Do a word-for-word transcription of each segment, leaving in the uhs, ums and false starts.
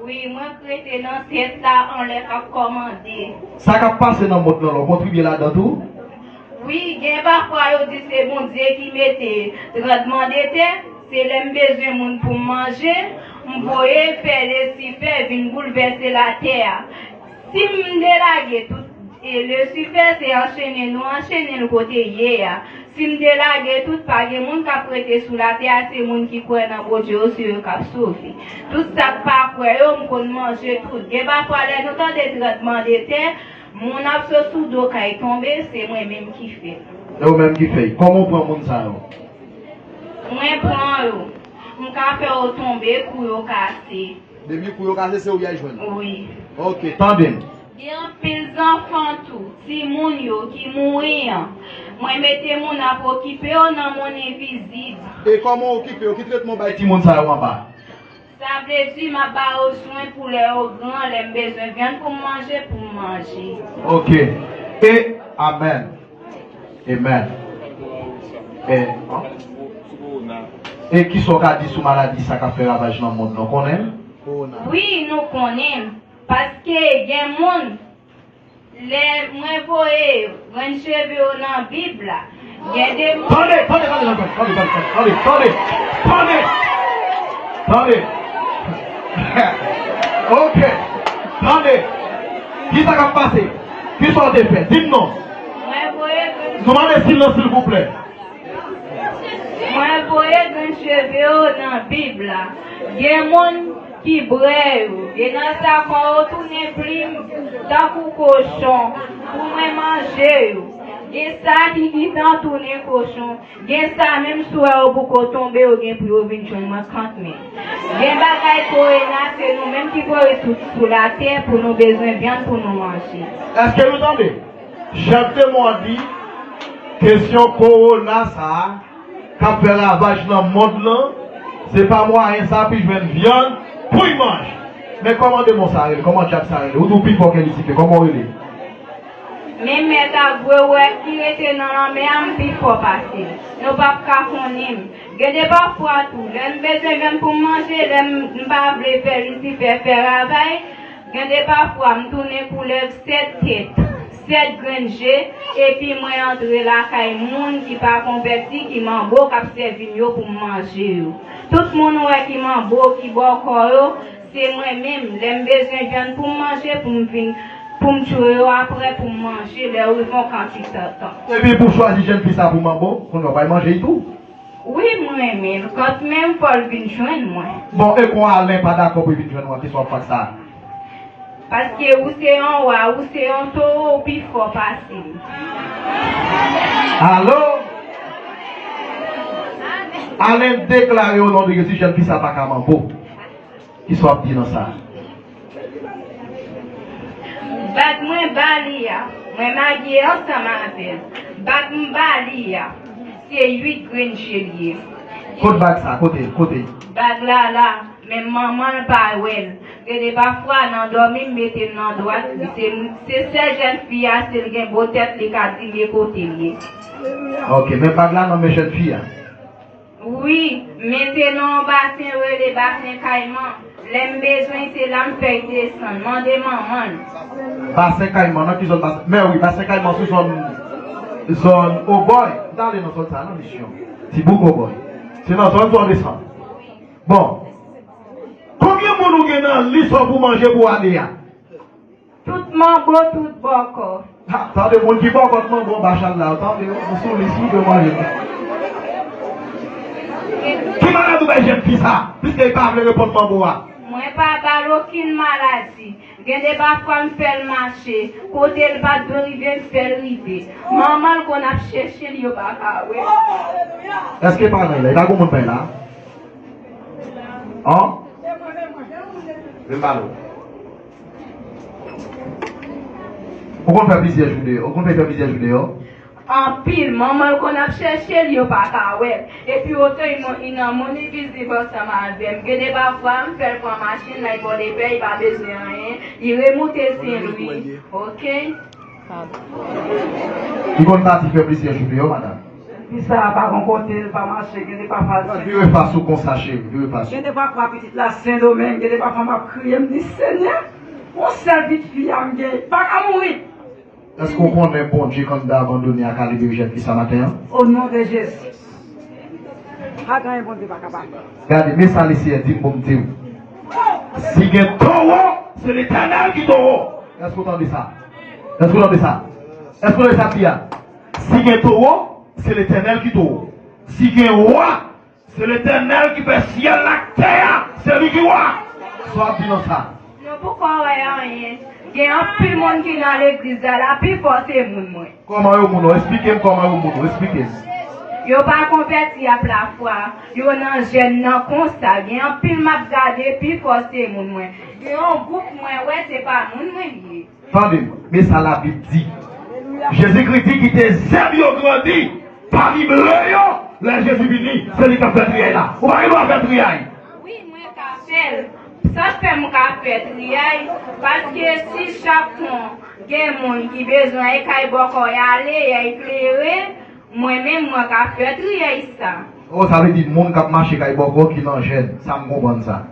Wi, mwen k rete nan tèt la anlè k ap kòmande. Sa k ap pase nan mond lan, w kontribye ladan tou? Wi, gen pafwa yo di se Bondye ki mete trannblemanntè, se lè m bezwen moun pou m manje, m voye fè Lisifè vin boulvèse latè a. Si m delage tout e Lisifè, se anchene nou anchene l kote l ye a. Si m delage tout, pa gen moun k ap rete sou latè a, se moun ki kwè nan Bondye yo, se yo k ap sove. Tout sa k pa kwè yo, m konn manje tout. Gen pafwa lè nou tande trannblemanntè, moun ap sot sou do k al tonbe, se mwen menm ki fè l. E ou menm ki fè l. Kòman w pran moun sa yo? Mwen pran yo. M ka fè yo tonbe, kou yo kase. Depi kou yo kase, se ou y al jwenn. Wi. Ok, tande m. Gen anpil zanfan tou, timoun yo ki mouri an. Mwen mete moun ap okipe yo nan mond envizib. E kòman w okipe yo? Ki tretman w bay timoun sa yo anba? Sa vle di m ap ba yo swen pou lè yo gran, lè m bezwen vyann pou m manje, pou m manje. Ok. E, amèn. Amen. E, e kisa w ka di sou maladi sa k ap fè ravaj nan mond lan? Konnen l? Wi, nou konnen l. Paske gen moun, lè mwen voye grenn cheve yo nan Bib la, gen de moun. Tande, tande, tande, tande, tande, tande, tande, tande, tande, tande. Ok, tande. Kisa k ap pase? Kisa w te fè? Di m non. Mwen voye grenn. Nou mande silans, silvouplè. Mwen voye grenn cheve yo nan Bib la. Gen moun ki brè yo. Gen nan sa kò yo tounen plim tankou kochon pou mwen manje yo. Gen sa ki gentan tounen kochon. Gen sa menm si w wè yo poko tonbe, yo gen pou yo vin jwenn mwen kanmenm. Gen bagay korona, se nou menm ki voye tout sou latè pou nou bezwen vyann pou nou manje. Èske nou tande? Chèf demon an di, kesyon kowona sa a, k ap fè ravaj nan mond lan, se pa mwayen sa pou l jwenn vyann pou l manje. Men kòman demon sa rele? Kòman dyab sa rele? Ou di w pi fò ke Lisifè. Kòman w rele? Men mèt a gwe wè ki rete nan lanmè a, m pi fò pase l. Nou p ap ka konnen m. Gen de pafwa tou, lè m bezwen vyann pou m manje, lè m m pa vle fè Lisifè fè ravaj, gen de pafwa m tounen koulèv sèt tèt, sèt grenn je, epi mwen antre lakay moun ki pa konvèti, ki manbo k ap sèvi m yo pou m manje yo. Tout moun ou wè ki manbo, ki bòkò yo, se mwen menm. Lè m bezwen vyann pou m manje, pou m vin, pou m tchwe yo apre, pou m manje, lè yo rive yon kantite tan. Epi pou chwazi jèn fi sa pou manbo, kounye a w pral manje l tou? Wi, m renmen l. Kanmenm fò l vin jwenn mwen. Bon, e kon Alen pa dakò pou l vin jwenn ou a, kisa w ap fè ak sa? Paske ou se yon wa, ou se yon towo, ou pi fò pase m. Alo? Alen deklare o non de Jezi, jèn fi sa pa ka manbo. Kisa w ap di nan sa? Bag mwen ba li a, mwen marye ansanm avè l. Bag m ba li a, se uit grenn je l ye. Kot bag sa? Kote l? Kote l? Bag la la, men manman l pa wè l. Gen de pafwa nan dòmi m mete l nan dwat li. Se, se sèl jèn fi a, si l gen bo tèt, li ka di m e kote l ye. Ok, men bag la nan men jèn fi a. Wi, men se nan yon basen yo rele Basen Kayman. Lè m bezwen, se la m fè l desann. Mande manman l. Basen Kayman, nan ki zòn Basen? Men wi, Basen Kayman sou zòn, zòn Obòy. M t ale nan zòn sa a, nan misyon. Ti bouk Obòy. Se nan zòn sa w desann. Bon. Konbyen moun ou gen nan lis ou pou manje pou ane a? Tout manbo, tout bòkò. Ha, tande moun ki bòkò, tout manbo anba chat la, tande yo, nou sou lis wi, pou manje. Ki maladi ou bay jèn fi sa, piske li pa vle reponn manbo a? Mwen pa ba l okenn maladi. Gen de pafwa m fè l mache, kote l pa t dwe rive, m fè l rive. Manman l konn ap chèche l, yo pa ka wè l. Èske paran l la? E pa gon moun pa la? An? Vin pale w. Ou konn fè plizyè jou deyò? Ou konn fè, fè plizyè jou deyò? Anpil. Manman l konn ap chèche l, yo pa ka wè l. Epi oto li nan mond envizib ansanm avè m. Gen de pafwa, m fè l pran machin, l al bò lepè, li pa bezwen anyen. Li remoute Sen Lwi. Ok? Li konn pati fè plizyè jou deyò, madanm? Fi sa a pa gon kote l pa mache, gen de pafwa l Vire fas ou konsa, cheri, vire fas ou. Gen de pafwa pitit la Sendomeng, gen de pafwa m ap kriye, m di, Senyè, yon sèl pitit fi a m gen, pa ka mouri. Èske w konnen Bondye kandida abandone a ka libere jèn fi sa maten an? O non de Jezi. Pa gen anyen Bondye pa kapab fè. Gade, men sa Leseyè di m pou m di w. Si gen towo, se Letènèl ki towo. Èske w tande sa? Èske w tande sa? Èske w tande sa m di a? Si gen towo, se Letènèl ki towo. Si gen wa, se Letènèl ki fè syèl la ak tè a, se li ki wa. Sa w ap di nan sa? Nou poko wè anyen. Gen anpil moun ki nan legliz la, la pi fò se moun mwen. Kòman yo moun ou? Esplike m kòman yo moun ou. Esplike m. Yo pa konvèti ap lafwa. Yo nan jèn nan konsa. Gen anpil m ap gade, pi fò se moun mwen. Gen yon gwoup mwen wè se pa moun mwen li ye. Tande m, men sa Labib di. Jezikri di, kite zèb yo grandi pami ble yo, lè Jezi vini, se li k ap fè triyay la. Ou pa gen dwa fè triyay. Wi, mwen ka fè l. Sa k fè m ka fè triyay, paske si chak fwa gen moun ki bezwen kay bòkò y ale, y al klere, mwen menm mwen ka fè triyay sa. Oh, sa vle di moun k ap mache kay bòkò ki nan jèn. Sa m konprann sa.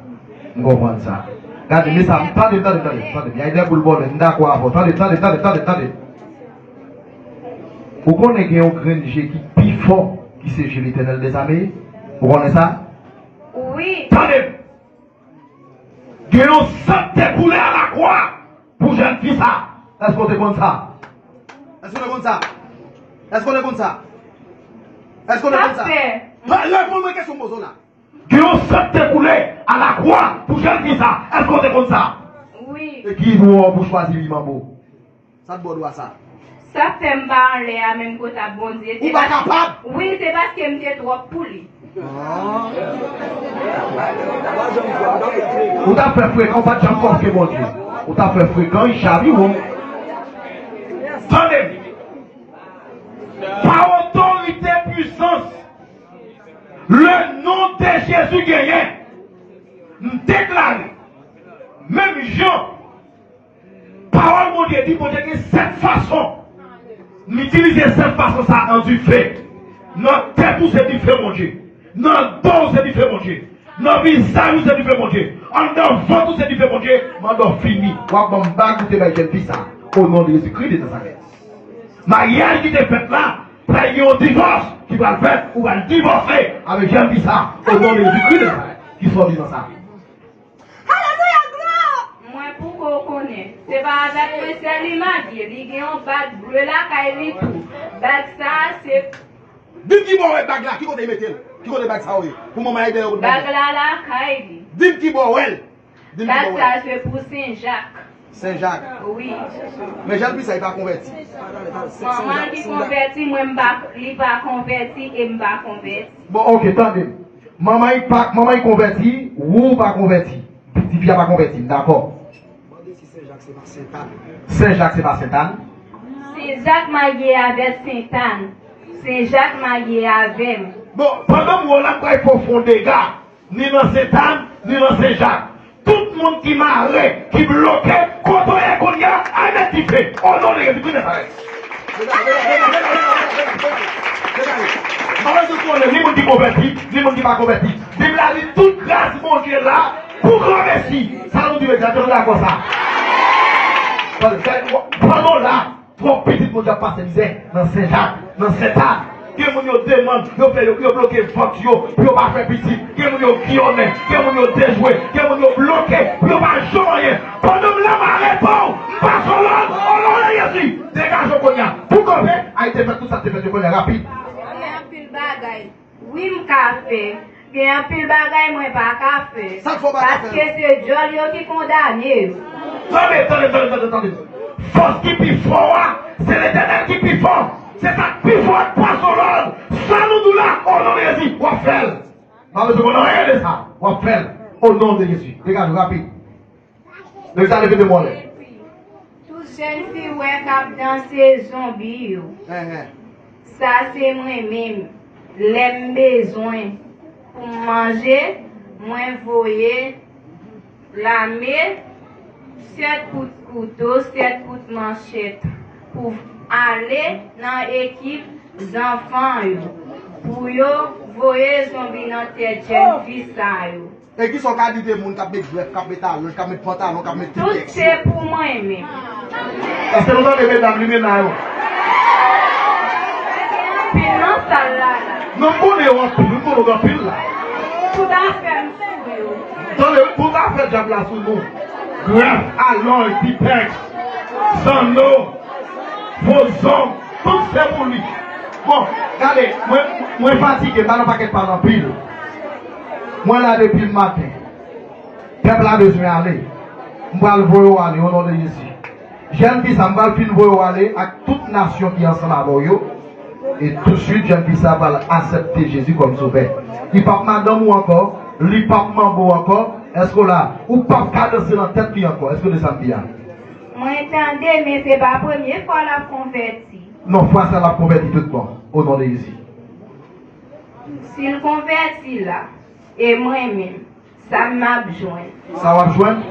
M konprann sa. Gade, men sa, tande, tande, tande, tande. Y a de boul vòlè, m dakò avè w. Tande, tande, tande, tande, tande. Ou konnen gen yon grenn je ki pi fò, ki se je Letènèl dèzame? Ou konnen sa? Wi. Tande m. Gen yon san k te koule alakwa pou jèn fi sa. Èske w te konn sa? Èske w te konn sa? Èske w te konn sa? Èske w te konn sa? Sa fè. Reponn mwen kesyon m poze w la. Gen yon san k te koule alakwa pou jèn fi sa. Èske w te konn sa? Wi. E ki dwa w pou chwazi wi manbo? Sa t ba w dwa sa? Sa fè m pa anlè a menm kot ap Bondye. Ou pa kapab? Wi, se paske m te twòp pou li. Ah. Ou t ap fè frekan, ou pa t janm kòfke Bondye. Ou t ap fè frekan, li chaviwon. Tande m. Pa otorite, pwisans, le non de Jezi genyen. M deklare, menm jan Pawòl Bondye di, Bondye gen sèt fason. M itilize sèt fason sa an dife. Nan tèt ou se dife Bondye. Nan do w se dife Bondye. Nan vizaj ou se dife Bondye. Anndan vant ou se dife Bondye. Manda w fini. W ap ban m bag ou te bay jèn fi sa. O non de Jezikri de Nazarèt. Maryaj ki te fèt la, pral gen yon divòs ki pral fèt, ou pral divòse avèk jèn fi sa. O non de Jezikri de Nazarèt. Ki sòti nan sa? Alelouya, glwa! Mwen poko konnen. Se pa avèk mwen sèl li marye. Li gen yon bag ble lakay li tou. Bag sa a se Di m ki bò w wè bag la, ki kote l mete l? Ki kote bag sa yo ye? Pou manman Ayden yo kote bag la? Bag la lakay li. Di m ki bò w wè l? Di m ki bò w wè l? Bag sa a se pou Sen Jak. Sen Jak. Wi. Men jèn fi sa, li pa konvèti. Manman ki konvèti, mwen m pa, li pa konvèti e m pa konvèti. Bon, oke, tande m. Manman li pa, manman li konvèti, ou pa konvèti. Pitit fi a pa konvèti, m dakò. Mande si Sen Jak se pa Sentàn. Sen Jak se pa Sentàn. Sen Jak marye avèk Sentàn. Sen Jak marye avè m. Bon, pandan m wè w la, m pral fè w fè yon dega, ni nan Sentàn, ni nan Sen Jak. Tout moun ki mare, ki bloke, kote w ye kounye a, al met dife. O non de Jezikri Nazarèt. M pa bezwen konnen ni moun ki konvèti, ni moun ki pa konvèti. Bib la di tout gras Bondye la pou granmesi. Sa nou di, egzakteman dakò sa. Pandan w la, twòp pitit Bondye ap pase mizè nan Sen Jak, nan Sentàn. Gen moun yo demann, yo fè yo, yo bloke vant yo, pou yo pa fè pitit. Gen moun yo giyonnen, gen moun yo dejwe, gen moun yo bloke, pou yo pa janm anyen. Pandan m la, m arete w, m pase w lòd, o non de Jezi. Degaje w kounye a. Pou kanpe, ay te fè tout sa te fè yo kounye a, rapid. Gen anpil bagay. Wi, m ka fè. Gen anpil bagay mwen pa ka fè. Sa k fè w pa ka fè? Paske se djòl yo ki kondane yo. Tande, tande, tande, tande, tande. Fòs ki pi fò a, se Letènèl ki pi fò. Se sa k pi fò a k pase w lòd. Sa nou di w la, o non de Jezi, w ap fè l. Pa bezwen konn anyen de sa. W ap fè l. O non de Jezi. Degaje w rapid. Lè sa leve de mò lè. Tout jèn fi wè k ap danse zonbi yo. Sa se mwen menm. Lè m bezwen pou m manje, mwen voye lame, sèt kout kouto, sèt kout manchèt pou ale nan ekip zanfan yo. Pou yo voye zonbi nan tèt jèn fi sa yo. E kisa w ka di de moun k ap met grèf, k ap met alonj, k ap met pantalon, k ap met tritèks yo? Tout se pou mwen menm. Èske nou tande medam limena yo? Anpil nan sal la la. Non, m konnen yo anpil, m konnen yo anpil la. Tout afè m sou yo. Tande wi, tout afè dyab la sou nou. Grèf, alonj, tritèks, zanno, fo zong, tout se pou li. Bon, gade, mwen, mwen fatige, m pa nan pakèt pale anpil. Mwen la depi maten. Pèp la bezwen ale. M pral voye w ale, o non de Jezi. Jèn fi sa, m pral fin voye w ale ak tout nasyon ki ansanm avè w yo. E touswit, jèn fi sa pral aksepte Jezi kòm sovè. Li p ap madanm ou ankò, li p ap manbo ankò. Èske w la? Ou p ap ka danse nan tèt li ankò. Èske w de sa m di a? Mwen tande, men se pa premye fwa l ap konvèti. Non, fwa sa l ap konvèti tout bon, o non de Jezi. Si l konvèti la, e mwen menm, sa m ap jwenn? Sa w ap jwenn?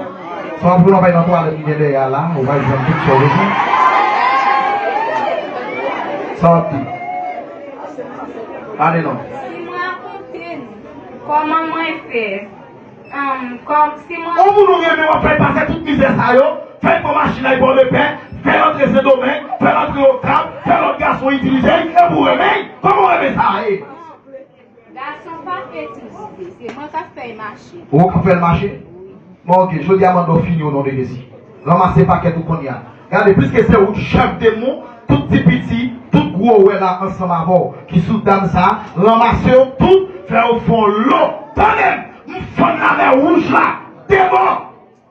Sa w ap jwenn, w ap al nan twalèt ki gen dèyè a la, ou va jwenn tout sa w bezwen. Sa w ap di? Ale non. Si m rakonte nou kòman mwen fè, um, kòm si mwen... Yon moun ou renmen, w ap fè l pase tout mizè sa yo, fè l pran machin la, l pran de pè, fè l antre Sendomeng, fè l antre Okap, fè lòt gason itilize l, epi w renmen l. Kòman w renmen sa ye? Gason pa fè ti zide, se mwen k ap fè l mache. Ou k ap fè l mache? Bon, oke, jodi a mande w fini o non de Jezi. Ranmase pakèt ou kounye a. Gade, piske se ou k chèf demon, tout ti piti, tout gwo wè la ansanm avè w, ki sou dam sa, ranmase yo tout, fè yo fè yon lo. Tande m, m fann lamè wouj la, de bò,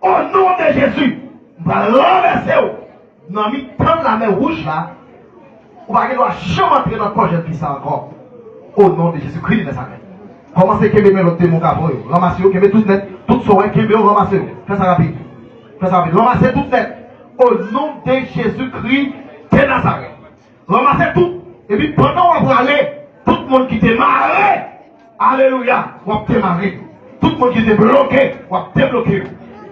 o non de Jezi, m pral ranvèse w. Nan mitan lamè wouj la, ou pa gen dwa janm antre nan kò jèn fi sa ankò. O non de Jezikri de Nazarèt. Kòmanse kenbe men lòt demon k ap voye yo. Ranmase yo, kenbe tout nèt. Tout sa w wè, kenbe yo, ranmase yo. Fè sa rapid. Fè sa rapid. Ranmase tout nèt. O non de Jezikri de Nazarèt. Ranmase tout. Epi pandan w ap prale, tout moun ki te mare Alelouya! W ap demare. Tout moun ki te bloke, w ap debloke yo.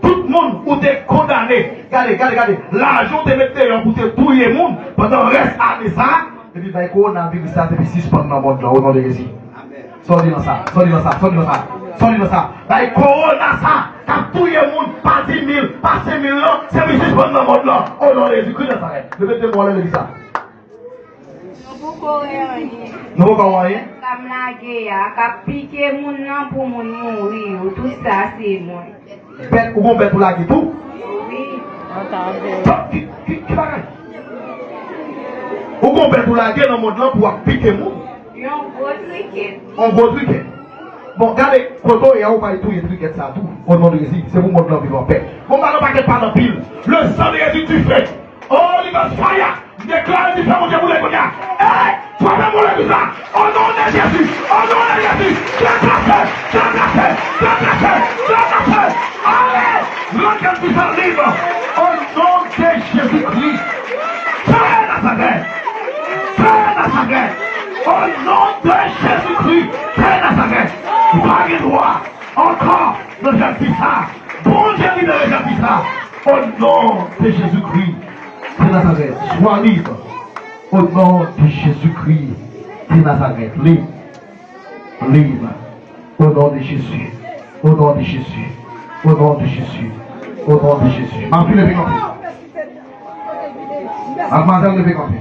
Tout moun ou te kondane. Gade, gade, gade. Lajan w te met deyò pou te touye moun pandan rès ane sa a, epi bay kowonaviris sa te vin sispann nan mond lan, o non de Jezi. Sòti nan sa, sòti nan sa, sòti nan sa, sòti nan sa. Bay kowona sa k ap touye moun pa di mil, pa senk mil lan, se vin sispann nan mond lan, o non de Jezikri Nazarèt. Leve de mo anlè legliz la. Nou poko wè anyen. Nou poko wè anyen? Sa m lage a, k ap pike moun nan pou moun mouri yo, tout sa se mwen. Bèt, ou gon bèt ou lage tou? Wi. Ki, ki, ki bagay? Ou gon bèt ou lage nan mond lan pou ap pike moun? Yon gwo trikèt. Yon gwo trikèt. Bon, gade, kote w ye a, ou pral touye trikèt sa tou. O non de Jezi, se pou mond lan viv anpè. Bon, ba nou pakèt pale anpil. Le sang de Jésus, tu fais. Oh, li fè faya. M deklare difè Bondye boule kounye a. Ey, frape moun legliz la. O non de Jezi. O non de Jezi. Deplase. Deplase. Deplase. Deplase. Ale. Rann jèn fi sa lib. O non de Jezikri. Fè Nazarèt. Fè Nazarèt. O non de Jezikri. Fè Nazarèt. Ou pa gen dwa. Ankò, nan jèn fi sa. Bondye libere jèn fi sa. O non de Jezikri de Nazarèt. Swa lib. O non de Jezikri de Nazarèt. Lib. Lib. O non de Jezi. O non de Jezi. O non de Jezi. O non de Jezi. Madanm, leve kanpe. Madmwazèl, leve kanpe.